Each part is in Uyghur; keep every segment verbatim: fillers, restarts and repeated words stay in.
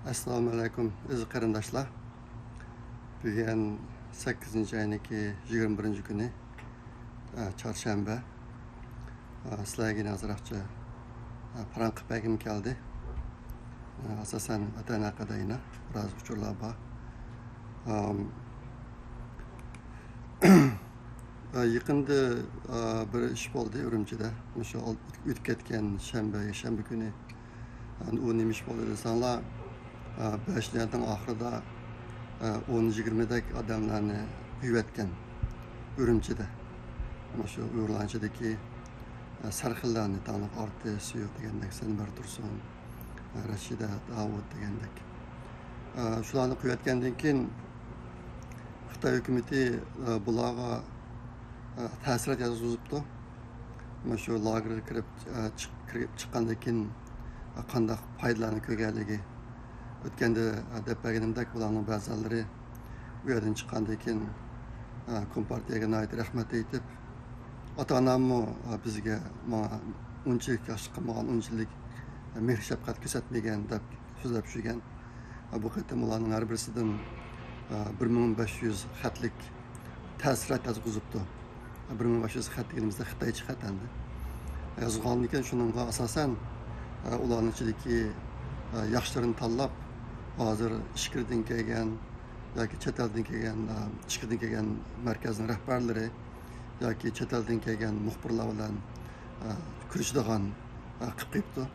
ئەسسالامۇ ئەلەيكۇم، ئەزىز قېرىنداشلار. بۈگۈن سەككىزىنچى ئاينىڭكى يىگىرمە بىرىنچى كۈنى، ئە، چارشەنبە. ئە، سىلەرگە ھازىراقچە، ئە، پاراڭ قىلىپ بەرگۈم كەلدى. ئە، ئاساسەن ۋەتەن ھەققىدە يەنە بىراز ئۇچۇرلار بار. ئام، ئە، يېقىندا، ئە، بىر ئىش بولدى ئۈرۈمچىدە. مۇشۇ ئال-، ئۆتۈپ كەتكەن شەنبە، يەكشەنبە كۈنى. ئە، ئۇ نېمە ئىش بولدى دېسەڭلار، ئە، بەشىنچى ئاينىڭ ئاخىرىدا، ئە، ئون يىگىرمىدەك ئادەملەرنى قويۇۋەتكەن ئۈرۈمچىدە. مۇشۇ ئۇيغۇرلارنىڭ ئىچىدىكى، ئە، سەرخىللارنى، داڭلىق ئارتىس، يوق دېگەندەك، سەنبەر تۇرسۇن، ئە، رەشىدە داۋۇت دېگەندەك. ئە، شۇلارنى قويۇۋەتكەندىن كېيىن خىتاي ھۆكۈمىتى، ئە، بۇلارغا، ئە، تەسىرات يەتكۈزۈپتۇ. مانا شۇ لاگېرغا كىرىپ، ئە، چىق-، كىرىپ چىققاندىن كېيىن، ئە، قانداق پايدىلارنى كۆرگەنلىكى. ئۆتكەندە، ئە، دەپ بەرگىنىمدەك، بۇلارنىڭ بەزىلىرى ئۇ يەردىن چىققاندىن كېيىن، ئە، كومپارتىيەگە ناھايىتى رەھمەت ئېيتىپ، ئاتا-ئاناممۇ، ئە، بىزگە، ماڭا ئۇنچىلىك ياخشىلىق قىلمىغان، ئۇنچىلىك، ئە، مېھىر-شەپقەت كۆرسەتمىگەن دەپ سۆزلەپ يۈرگەن. بۇ قېتىم ئۇلارنىڭ ھەر بىرسىدىن، ئە، بىر مىڭ بەش يۈز خەتلىك تەسىرات يازغۇزۇپتۇ. بىر مىڭ بەش يۈز خەت دېگىنىمىزدە خىتايچە خەت ئەمدى. يازغاندىكىن شۇنىڭغا ئاساسەن، ئە، ئۇلارنىڭ ئىچىدىكى، ئە، ياخشىلىرىنى تاللاپ، ھازىر ئىچكىرىدىن كەلگەن ياكى چەت ئەلدىن كەلگەن، ئە، ئىچكىرىدىن كەلگەن مەركەزنىڭ رەھبەرلىرى ياكى چەت ئەلدىن كەلگەن مۇخبىرلار بىلەن، ئە، كۆرۈشىدىغان، ئە، قىلىپ قويۇپتۇ.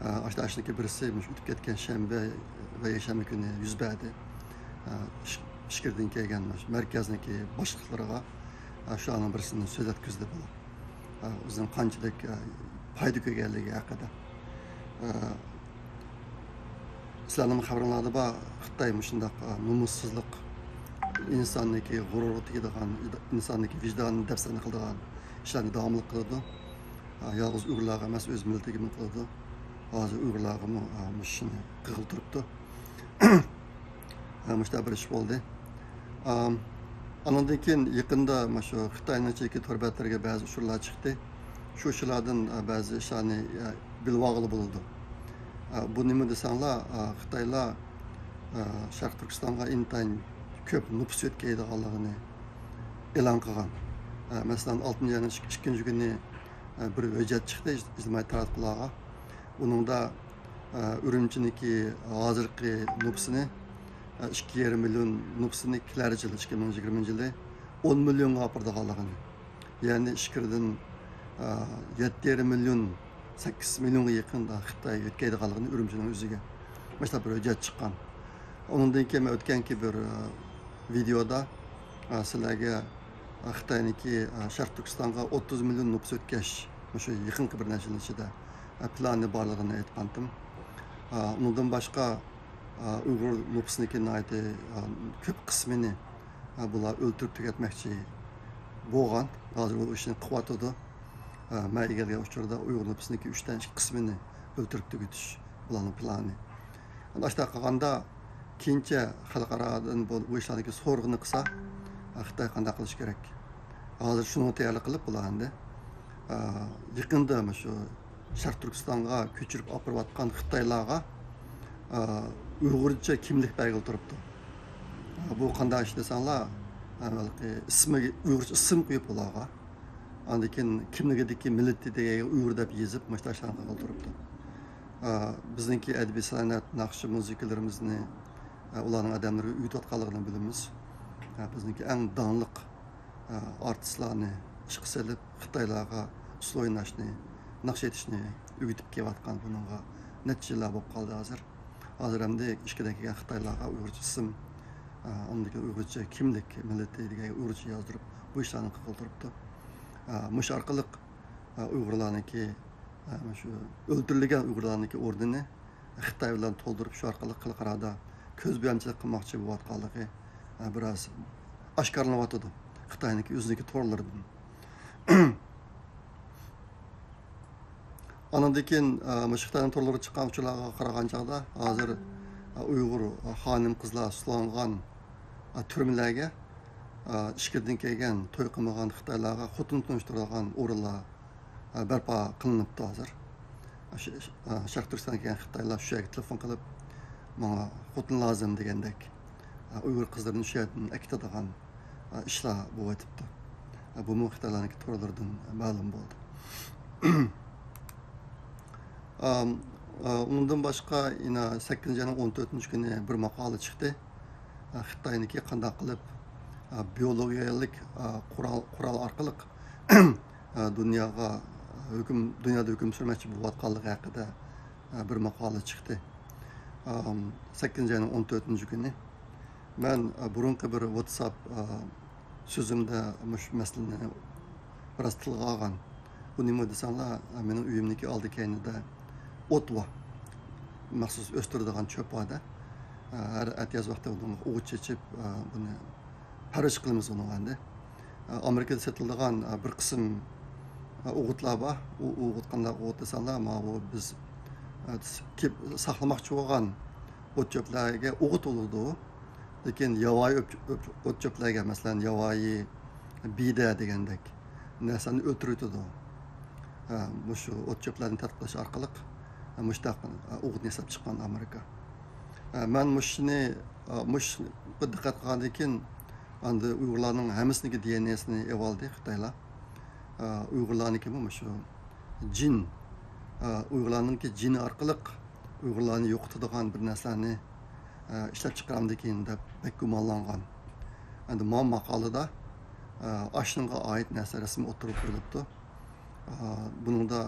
ئە، ئاشۇ ئاشۇنىڭكى بىرسى مۇشۇ ئۆتۈپ كەتكەن شەنبە ۋە يەكشەنبە كۈنى يۈز بەردى. ئە، ئىچ-، ئىچكىرىدىن كەلگەن مۇشۇ مەركەزنىڭكى باشلىقلىرىغا، ئە، شۇلارنىڭ بىرسىنى سۆزلەتكۈزدى بۇلار. ئە، ئۆزىنىڭ قانچىلىك، ئە، پايدا كۆرگەنلىكى ھەققىدە. ئە، سىلەرنىڭ خەۋىرىڭلاردا بار، خىتاي مۇشۇنداق، ئە، نومۇسسىزلىق، ئىنساننىڭكى غۇرۇرىغا تېگىدىغان، ئىنساننىڭكى ۋىجدانىنى دەپسەندە قىلىدىغان ئىشلارنى داۋاملىق قىلىدۇ. ئە، يالغۇز ئۇيغۇرلارغا ئەمەس، ئۆز مىللىتىگىمۇ قىلىدۇ. ھازىر ئۇيغۇرلارغىمۇ، ئە، مۇشۇ ئىشنى قىلغىلى تۇرۇپتۇ. ئە، مۇشۇنداق بىر ئىش بولدى. ئام، ئانىڭدىن كېيىن يېقىندا مۇشۇ خىتاينىڭ ئىچىدىكى تور بەتلىرىگە بەزى ئۇچۇرلار چىقتى. شۇ ئۇچۇرلاردىن، ئە، بەزى ئىشلارنى، ئە، بىلىۋالغىلى بولىدۇ. ئە، بۇ نېمە دېسەڭلار، ئە، خىتايلار، ئە، شەرقىي تۈركىستانغا ئىنتايىن كۆپ نوپۇس يۆتكەيدىغانلىقىنى ئېلان قىلغان. ئە، مەسىلەن، ئالتىنچى ئاينىڭ ئىككىنچى كۈنى، ئە، بىر ھۆججەت چىقتى ئىج-، ئىجتىمائىي تاراتقۇلارغا. ئۇنىڭدا، ئە، ئۈرۈمچىنىڭكى ھازىرقى نوپۇسىنى، ئە، ئىككى يېرىم مىليون نوپۇسىنى كېلەر يىلى، ئىككى مىڭ يىگىرمىنچى يىلى ئون مىليونغا ئاپىرىدىغانلىقىنى، يەنى ئىچكىرىدىن، ئە، يەتتە يېرىم مىليون، سەككىز مىليونغا يېقىن خىتاي يۆتكەيدىغانلىقىنى ئۈرۈمچىنىڭ ئۆزىگە مۇشۇنداق بىر ھۆججەت چىققان. ئۇنىڭدىن كېيىن مەن ئۆتكەنكى بىر، ئە، ۋىدېيودا، ئە، سىلەرگە، ئە، خىتاينىڭكى، ئە، شەرقىي تۈركىستانغا ئوتتۇز مىليون نوپۇس يۆتكەش، مۇشۇ يېقىنقى بىر نەچچە يىل ئىچىدە، ئە، پىلانى بارلىقىنى ئېيتقانتىم. ئە، ئۇنىڭدىن باشقا، ئە، ئۇيغۇر نوپۇسىنىڭكى ناھايىتى، ئە، كۆپ قىسمىنى، ئە، بۇلار ئۆلتۈرۈپ تۈگەتمەكچى بولغان. ھازىر ئۇ ئىشنى قىلىۋاتىدۇ. ئە، مەن ئىگىلىگەن ئۇچۇردا ئۇيغۇر نوپۇسىنىڭكى ئۈچتىن ئىككى قىسمىنى ئۆلتۈرۈپ تۈگىتىش بۇلارنىڭ پىلانى. ئەمدى ئاشۇنداق قىلغاندا، كېيىنچە خەلقئارادىن بۇ، بۇ ئىشلاردىكى سورىغىنى قىلسا، ئە، خىتاي قانداق قىلىش كېرەك؟ ھازىر شۇنىڭغا تەييارلىق قىلىپ بۇلار ئەمدى. ئە، يېقىندا مۇشۇ شەرقىي تۈركىستانغا كۆچۈرۈپ ئاپىرىۋاتقان خىتايلارغا، ئە، ئۇيغۇرچە كىملىك بەرگىلى تۇرۇپتۇ. ئە، بۇ قانداق ئىش دېسەڭلار، ئە، ھېلىقى ئىسمىگە ئۇيغۇرچە ئىسىم قويۇپ ئۇلارغا، ئاندىن كېيىن كىملىكىدىكى مىللىتى دېگەنگە ئۇيغۇر دەپ يېزىپ، مۇشۇنداق ئىشلارنى قىلغىلى تۇرۇپتۇ. ئە، بىزنىڭكى ئەدەبىي سەنئەت، ناخشا، مۇزىكىلىرىمىزنى، ئە، ئۇلارنىڭ ئادەملىرىگە ئۆگىتىۋاتقانلىقىنى بىلىمىز. ئە، بىزنىڭكى ئەڭ داڭلىق، ئە، ئارتىسلارنى ئىشقا سېلىپ، خىتايلارغا ئۇسسۇل ئويناشنى، ناخشا ئېيتىشنى ئۆگىتىپ كېلىۋاتقان، بۇنىڭغا نەچچە يىللار بولۇپ قالدى ھازىر. ھازىر ئەمدى ئىچكىرىدىن كەلگەن خىتايلارغا ئۇيغۇرچە ئىسىم، ئە، ئاندىن كېيىن ئۇيغۇرچە كىملىك، مىللىتى دېگەنگە ئۇيغۇرچە يازدۇرۇپ، بۇ ئىشلارنى قىلغىلى تۇرۇپتۇ. ئە، مۇشۇ ئارقىلىق، ئە، ئۇيغۇرلارنىڭكى، ئە، مۇشۇ ئۆلتۈرۈلگەن ئۇيغۇرلارنىڭكى ئورنىنى خىتاي بىلەن تولدۇرۇپ، شۇ ئارقىلىق خەلقئارادا كۆز بۆلەمچىلىك قىلماقچى بولۇۋاتقانلىقى، ئە، بىراز ئاشكارىلىنىۋاتىدۇ خىتاينىڭكى ئۆزىنىڭكى تورلىرىدىن. ئانىڭدىن كېيىن، ئە، مۇشۇ خىتاينىڭ تورلىرىغا چىققان ئۇچۇرلارغا قارىغان چاغدا، ھازىر، ئە، ئۇيغۇر خانىم-قىزلار سولانغان، ئە، تۈرمىلەرگە، ئە، ئىچكىرىدىن كەلگەن، توي قىلمىغان خىتايلارغا خوتۇن تونۇشتۇرىدىغان ئورۇنلار، ئە، بەرپا قىلىنىپتۇ ھازىر. شەرقىي تۈركىستاندىن كەلگەن خىتايلار شۇ يەرگە تېلېفون قىلىپ، ماڭا خوتۇن لازىم دېگەندەك، ئۇيغۇر قىزلىرىنى شۇ يەردىن ئەكېتىدىغان ئىشلار بولۇۋاتىپتۇ. بۇمۇ خىتايلارنىڭكى تورلىرىدىن مەلۇم بولدى. ئۇنىڭدىن باشقا يەنە سەككىزىنچى ئاينىڭ ئون تۆتىنچى كۈنى بىر ماقالە چىقتى. خىتاينىڭكى قانداق قىلىپ بىيولوگىيەلىك قورال، قورال ئارقىلىق دۇنياغا ھۆكۈم، دۇنيادا ھۆكۈم سۈرمەكچى بولۇۋاتقانلىقى ھەققىدە بىر ماقالە چىقتى. سەككىزىنچى ئاينىڭ ئون تۆتىنچى كۈنى. مەن بۇرۇنقى بىر ۋاتساپ سۆزۈمدە مۇشۇ مەسىلىنى بىراز تىلغا ئالغان. بۇ نېمە دېسەڭلار، مېنىڭ ئۆيۈمنىڭكى ئالدى كەينىدە ئوت بار. مەخسۇس ئۆستۈرىدىغان چۆپ بار-دە. ھەر ئەتىياز ۋاقتى ئۇنىڭغا ئوغۇت چېچىپ، بۇنى پەرۋىش قىلىمىز ئۇنىڭغا ئەمدى. ئامېرىكىدا سېتىلىدىغان بىر قىسىم ئوغۇتلار بار. ئۇ ئوغۇت قانداق ئوغۇت دېسەڭلار، ماۋۇ بىز كېپ-، ساقلىماقچى بولغان ئوت چۆپلەرگە ئوغۇت بولىدۇ. لېكىن ياۋايى ئۆپ-، ئۆپ-، ئوت چۆپلەرگە، مەسىلەن، ياۋايى بىدە دېگەندەك نەرسىلەرنى ئۆلتۈرۈۋېتىدۇ. ھە، مۇشۇ ئوت چۆپلەرنى تەتقىق قىلىش ئارقىلىق، ھە، مۇشۇنداق، ھە، ئوغۇتنى ياساپ چىققان ئامېرىكا. ھە، مەن مۇشۇنى، ھە، مۇشۇغا دىققەت قىلغاندىن كېيىن، ئەمدى ئۇيغۇرلارنىڭ ھەممىسىنىڭكى دى ئېن ئېسىنى ئېلىۋالدى خىتايلار. ھە، ئۇيغۇرلارنىڭكىمۇ مۇشۇ جىن، ھە، ئۇيغۇرلارنىڭكى جىنى ئارقىلىق ئۇيغۇرلارنى يوقىتىدىغان بىر نەرسىلەرنى ئىشلەپ چىقىرامدىكىن دەپ بەك گۇمانلانغان. ئەمدى ما ماقالىدا ئاشۇنىڭغا ئائىت نەرسە رەسمىي ئوتتۇرىغا قويۇلۇپتۇ. بۇنىڭدا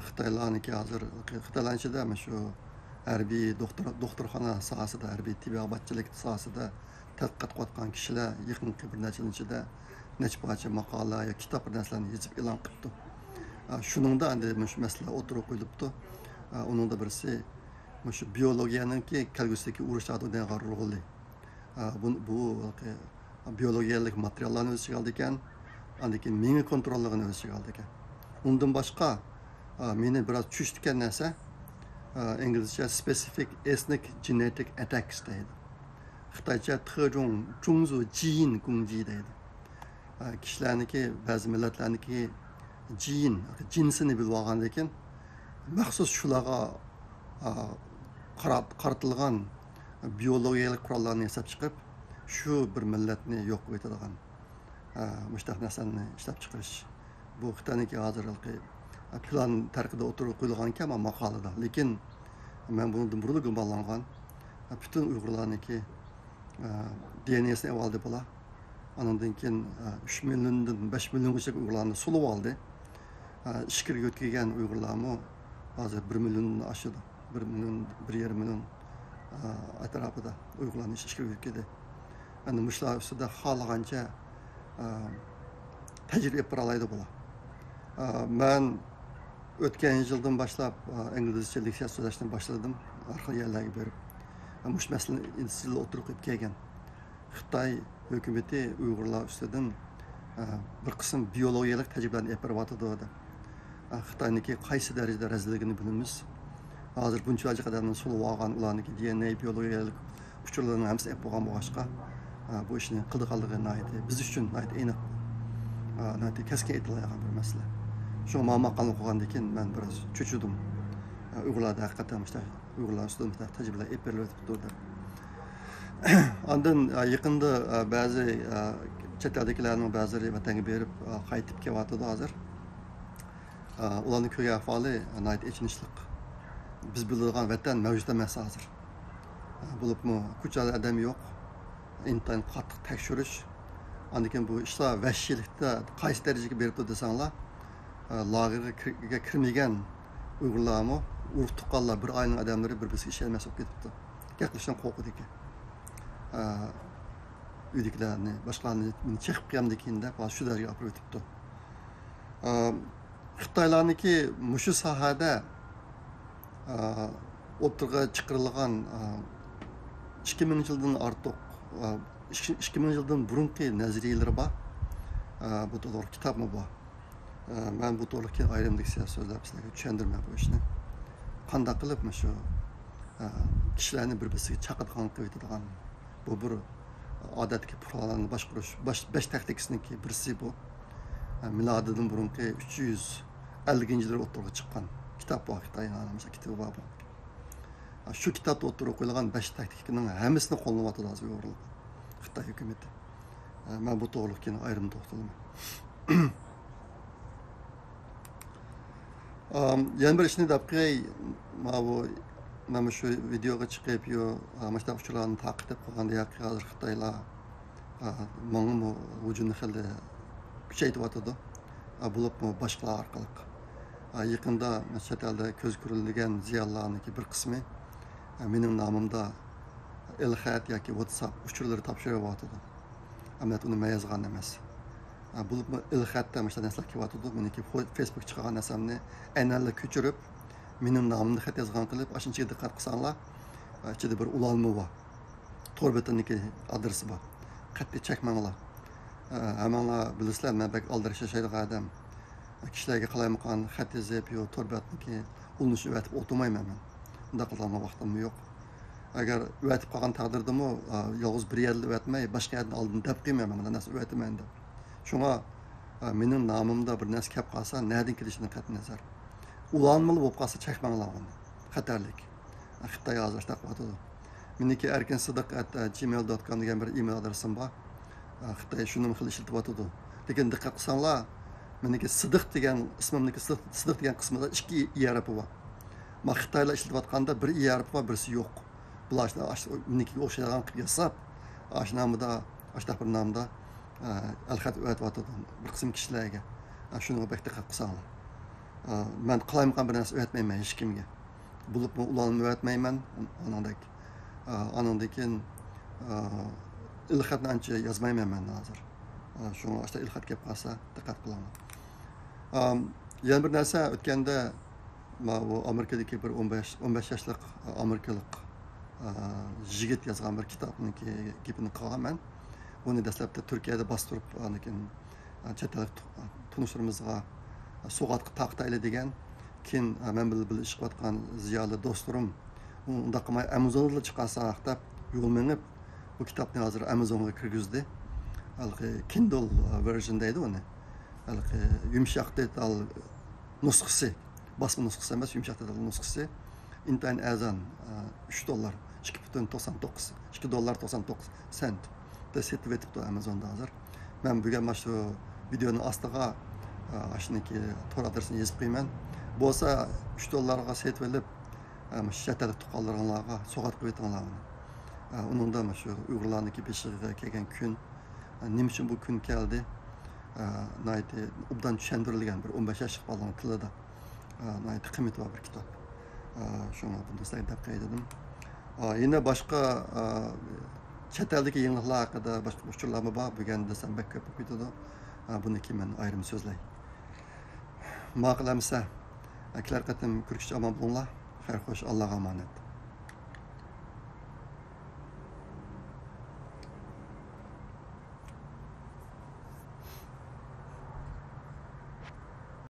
خىتايلارنىڭكى ھازىر، خىتايلارنىڭ ئىچىدە مانا شۇ ھەربىي دوختۇر، دوختۇرخانا ساھەسىدە، ھەربىي تېببىي ئاۋاتچىلىك ساھەسىدە تەتقىقات قىلىۋاتقان كىشىلەر يېقىنقى بىر نەچچە يىلنىڭ ئىچىدە نەچچە پارچە ماقالە يا كىتاب بىر نەرسىلەرنى يېزىپ ئېلان قىپتۇ. شۇنىڭدا ئەمدى مۇشۇ مەسىلە ئوتتۇرىغا قويۇلۇپتۇ. ئۇنىڭدا بىرسى مۇشۇ بىيولوگىيەنىڭكى كەلگۈسىدىكى ئۇرۇشلاردا ئوينايدىغان رولى. بۇ، بۇ بىيولوگىيەلىك ماتېرىياللارنى ئۆز ئىچىگە ئالىدىكەن، ئاندىن كېيىن مېڭە كونتروللۇقىنى ئۆز ئىچىگە ئالىدىكەن. ئۇندىن باشقا، مېنى بىراز چۈشتۈرگەن نەرسە، ئىنگلىزچە specific ethnic genetic attacks دەيدۇ. خىتايچە تېجۇڭ جۇڭزۇ جىيىن گۇڭجى دەيدۇ. كىشىلەرنىڭكى، بەزى مىللەتلەرنىڭكى جىن، جىنسىنى بىلىپ ئالغاندىن كېيىن، مەخسۇس شۇلارغا، ئا، قارات-، قارىتىلغان بىيولوگىيەلىك قوراللارنى ياساپ چىقىپ، شۇ بىر مىللەتنى يوق قىلىۋېتىدىغان، ئا، مۇشۇنداق نەرسىلەرنى ئىشلەپ چىقىرىش. بۇ خىتاينىڭكى ھازىرقى پىلان تەرىپىدە ئوتتۇرىغا قويۇلغانىكەن، مانا ماقالىدا. لېكىن مەن بۇنىڭدىن بۇرۇنلا گۇمانلانغان. پۈتۈن ئۇيغۇرلارنىڭكى، ئا، دى ئېن ئېسىنى ئېلىۋالدى بۇلار. ئانىڭدىن كېيىن، ئە، ئۈچ مىليوندىن بەش مىليونغىچە ئۇيغۇرلارنى سولىۋالدى. ئە، ئىچكىرىگە يۆتكىگەن ئۇيغۇرلارمۇ ھازىر بىر مىليوندىن ئاشىدۇ. بىر مىليون، بىر يېرىم مىليون، ئە، ئەتراپىدا ئۇيغۇرلارنى ئىچكىرىگە يۆتكىدى. ئەمدى مۇشۇلار ئۈستىدە خالىغانچە، ئە، تەجرىبە ئېلىپ بارالايدۇ بۇلار. ئە، مەن ئۆتكەن يىلدىن باشلاپ، ئە، ئىنگلىزچە لېكسىيە سۆزلەشنى باشلىدىم. ھەر خىل يەرلەرگە بېرىپ، ئە، مۇشۇ مەسىلىنى ئىزچىل ئوتتۇرىغا قويۇپ كەلگەن. خىتاي ھۆكۈمىتى ئۇيغۇرلار ئۈستىدىن، ئە، بىر قىسىم بىيولوگىيەلىك تەجرىبىلەرنى ئېلىپ بېرىۋاتىدۇ، دەپ. ئە، خىتاينىڭكى قايسى دەرىجىدە رەزىللىكىنى بىلىمىز. ھازىر بۇنچىۋاجىق ئادەمنى سولىۋالغان، ئۇلارنىڭكى دى ئېن ئېي بىيولوگىيەلىك ئۇچۇرلىرىنى ھەممىسىنى ئېلىپ بولغان بولغاچقا، ئە، بۇ ئىشنى قىلىدىغانلىقى ناھايىتى، بىز ئۈچۈن ناھايىتى ئېنىق، ئە، ناھايىتى كەسكىن ئېيتىلايدىغان بىر مەسىلە. شۇڭا مانا ماقالىنى ئوقۇغاندىن كېيىن مەن بىراز چۆچۈدۈم. ئە، ئۇيغۇرلاردا ھەقىقەتەن مۇشۇنداق ئۇيغۇرلار ئۈستىدە مۇشۇنداق تەجرىبىلەر ئېلىپ بېرىلىۋېتىپتۇ دەپ. ئاندىن، ئە، يېقىندا، ئە، بەزى، ئە، چەت ئەلدىكىلەرنىڭ بەزىلىرى ۋەتەنگە بېرىپ، ئە، قايتىپ كېلىۋاتىدۇ ھازىر. ئە، ئۇلارنىڭ كۆرگەن ئەھۋالى ناھايىتى ئېچىنىشلىق. بىز بىلىدىغان ۋەتەن مەۋجۇت ئەمەس ھازىر. ئە، بولۇپمۇ كوچىلاردا ئادەم يوق. ئىنتايىن قاتتىق تەكشۈرۈش. ئاندىن كېيىن بۇ ئىشلار ۋەھشىيلىكتە قايسى دەرىجىگە بېرىپتۇ دېسەڭلار، ئە، لاگېرغا كىر-، كىرمىگەن ئۇيغۇرلارمۇ، ئۇرۇق تۇغقانلار، بىر ئائىلىنىڭ ئادەملىرى بىر-، بىرسىگە ئىشەنمەس بولۇپ كېتىپتۇ. گەپ قىلىشتىن قورقىدىكەن. ئە، ئۆيدىكىلەرنى، باشقىلارنى مېنى چېقىپ قويامدىكىن دەپ، ھازىر شۇ دەرىجىگە ئاپىرىپ ئۆتۈپتۇ. ئە، خىتايلارنىڭكى مۇشۇ ساھەدە، ئە، ئوتتۇرىغا چىقىرىلغان، ئە، ئىككى مىڭ يىلدىن ئارتۇق، ئە، ئىككى، ئىككى مىڭ يىلدىن بۇرۇنقى نەزەرىيەلىرى بار. ئە، بۇ توغرىلىق كىتابمۇ بار. ئە، مەن بۇ توغرىلىق كېيىن ئايرىم لېكسىيە سۆزلەپ سىلەرگە چۈشەندۈرىمەن بۇ ئىشنى. قانداق قىلىپ مۇشۇ، ئە، كىشىلەرنى بىر-بىرسىگە چاقىدىغان قىلىۋېتىدىغان، بۇ بىر ئادەتتىكى پۇقرالارنى باشقۇرۇش، باش-، بەش تاكتىكىسىنىڭكى بىرسى بۇ. ئە، مىلادىدىن بۇرۇنقى ئۈچ يۈز ئەللىكىنچى يىللار ئوتتۇرىغا چىققان كىتاب بار، خىتاينىڭ مۇشۇ كىتابى بار بۇ. شۇ كىتابتا ئوتتۇرىغا قويۇلغان بەش تاكتىكىنىڭ ھەممىسىنى قوللىنىۋاتىدۇ ھازىر ئۇيغۇرلار، خىتاي ھۆكۈمىتى. مەن بۇ توغرىلىق كېيىن ئايرىم توختىلىمەن. ئام، يەنە بىر ئىشنى دەپ قوياي. ماۋۇ، مەن شۇ ۋىدېئوغا چىقىپ، يو، مۇشۇنداق ئۇچۇرلارنى تارقىتىپ قالغاندىن كېيىن ھازىر خىتايلار، ئا، ماڭىمۇ ھۇجۇمنى خېلى كۈچەيتىۋاتىدۇ. ئا، بولۇپمۇ باشقىلار ئارقىلىق. ئا، يېقىندا چەت ئەلدە كۆز كۆرۈلگەن زىيالىيلارنىڭكى بىر قىسمى، ئا، مېنىڭ نامىمدا ئېلخەت ياكى ۋاتساپ ئۇچۇرلىرى تاپشۇرۇۋاتىدۇ. ئەمەلىيەتتە ئۇنى مەن يازغان ئەمەس. ئا، بولۇپمۇ ئېلخەتتە مۇشۇنداق نەرسىلەر كېلىۋاتىدۇ. مېنىڭكى فو-، فېيسبۇكقا چىقارغان نەرسەمنى ئەنئەنلا كۆچۈرۈپ، مېنىڭ نامىمدا خەت يازغان قىلىپ، ئاشۇنىڭ ئىچىگە دىققەت قىلساڭلار، ئا، ئىچىدە بىر ئۇلانما بار. تور بېتىنىڭكى ئادرېسى بار. قەتئىي چەكمەڭلار. ئا، ھەممىڭلار بىلىسىلەر، مەن بەك ئالدىراش ياشايدىغان ئادەم. كىشىلەرگە قالايمىقان خەت يېزىپ، يو تور بەتنىڭكى ئۇلىنىشىنى ئەۋەتىپ ئولتۇرمايمەن مەن. ئۇنداق قىلىدىغان ۋاقتىممۇ يوق. ئەگەر ئەۋەتىپ قالغان تەقدىردىمۇ، ئا، يالغۇز بىر يەردىن ئەۋەتمەي، باشقا يەردىن ئالدىن دەپ قويىمەن، مانا نەرسە ئەۋەتىمەن دەپ. شۇڭا، ئا، مېنىڭ نامىمدا بىر نەرسە كەپ قالسا، نەدىن كېلىشىدىن قەتئىينەزەر. ئۇلانمىلا بولۇپ قالسا، چەكمەڭلار ئۇنى. خەتەرلىك. خىتاي ھازىر شۇنداق قىلىۋاتىدۇ. مېنىڭكى ئەركىن سىدىق ئەت جىمېيل دوت كوم دېگەن بىر ئىمېيل ئادرېسىم بار. ئا، خىتاي شۇنىمۇ خېلى ئىشلىتىۋاتىدۇ. لېكىن دىققەت قىلساڭلار، مېنىڭكى سىدىق دېگەن، ئىسمىمنىڭكى سىدىق، سىدىق دېگەن قىسمىدا ئىككى ئى ھەرپى بار. ما خىتايلار ئىشلىتىۋاتقاندا بىر ئى ھەرپى بار، بىرسى يوق. بۇلار ئاشۇ، ئاشۇ مېنىڭكىگە ئوخشايدىغان قىلىپ ياساپ، ئاشۇ نامىدا، ئاشۇنداق بىر نامدا، ئا، ئەلخەت ئەۋەتىۋاتىدۇ بىر قىسىم كىشىلەرگە. ئا، شۇنىڭغا بەك دىققەت قىلساڭلار. ئا، مەن قالايمىقان بىر نەرسە ئەۋەتمەيمەن ھېچكىمگە. بولۇپمۇ ئۇلارنى ئەۋەتمەيمەن، ئانىڭدەك. ئا، ئانىڭدىن كېيىن، ئا، ئېلخەتنى ئانچە يازمايمەن مەن ھازىر. ئا، شۇڭا ئاشتا ئېلخەت كەپ قالسا، دىققەت قىلىڭلار. ئا، يەنە بىر نەرسە، ئۆتكەندە ماۋۇ ئامېرىكىدىكى بىر ئون بەش، ئون بەش ياشلىق ئامېرىكىلىق، ئا، يىگىت يازغان بىر كىتابنىڭكى گېپىنى قىلغانمەن. ئۇنى دەسلەپتە تۈركىيەدە باستۇرۇپ، ئاندىن كېيىن، ئا، چەت ئەل تۇ-، تونۇشلىرىمىزغا سوۋغاتقا تارقىتايلى دېگەن. كېيىن، ئا، مەن بىلەن بىللە ئىش قىلىۋاتقان زىيالىي دوستلىرىم، ئۇنداق قىلماي، ئامازوندىلا چىقارساق دەپ يول مېڭىپ، بۇ كىتابنى ھازىر ئامازونغا كىرگۈزدى. ھېلىقى كىندل ۋېرژن دەيدۇ ئۇنى. ھېلىقى يۇمشاق دېتال نۇسخىسى، باسما نۇسخىسى ئەمەس، يۇمشاق دېتال نۇسخىسى. ئىنتايىن ئەرزان، ئۈچ دوللار، ئىككى پۈتۈن توقسان توققۇز، ئىككى دوللار توقسان توققۇز سېنت دە سېتىۋېتىپتۇ ئامازوندا ھازىر. مەن بۈگۈن مانا شۇ ۋىدېئونىڭ ئاستىغا، ئا، ئاشۇنىڭكى تور ئادرېسىنى يېزىپ قويىمەن. بولسا ئۈچ دوللارغا سېتىۋېلىپ، ئا، مۇشۇ چەت ئەللىك تۇغقانلىرىڭلارغا سوۋغات قىلىۋېتىڭلار ئۇنى. ئا، ئۇنىڭدا مانا شۇ ئۇيغۇرلارنىڭكى بېشىغا كەلگەن كۈن، ئا، نېمە ئۈچۈن بۇ كۈن كەلدى، ئا، ناھايىتى ئوبدان چۈشەندۈرۈلگەن بىر ئون بەش ياشلىق بالىنىڭ تىلىدا. ئا، ناھايىتى قىممىتى بار بىر كىتاب. ئا، شۇڭا بۇنى سىلەرگە دەپ قوياي دېدىم. ئا، يەنە باشقا، ئا، چەت ئەلدىكى يېڭىلىقلار ھەققىدە باشقا ئۇچۇرلارمۇ بار. بۈگۈن دېسەم بەك كۆپ بولۇپ كېتىدۇ. ئا، بۇنى كېيىن مەن ئايرىم سۆزلەي. ماقۇل ئەمىسە. ئا، كېلەر قېتىم كۆرۈشكىچە ئامان بولۇڭلار. خەير خوش، ئاللاغا ئامانەت.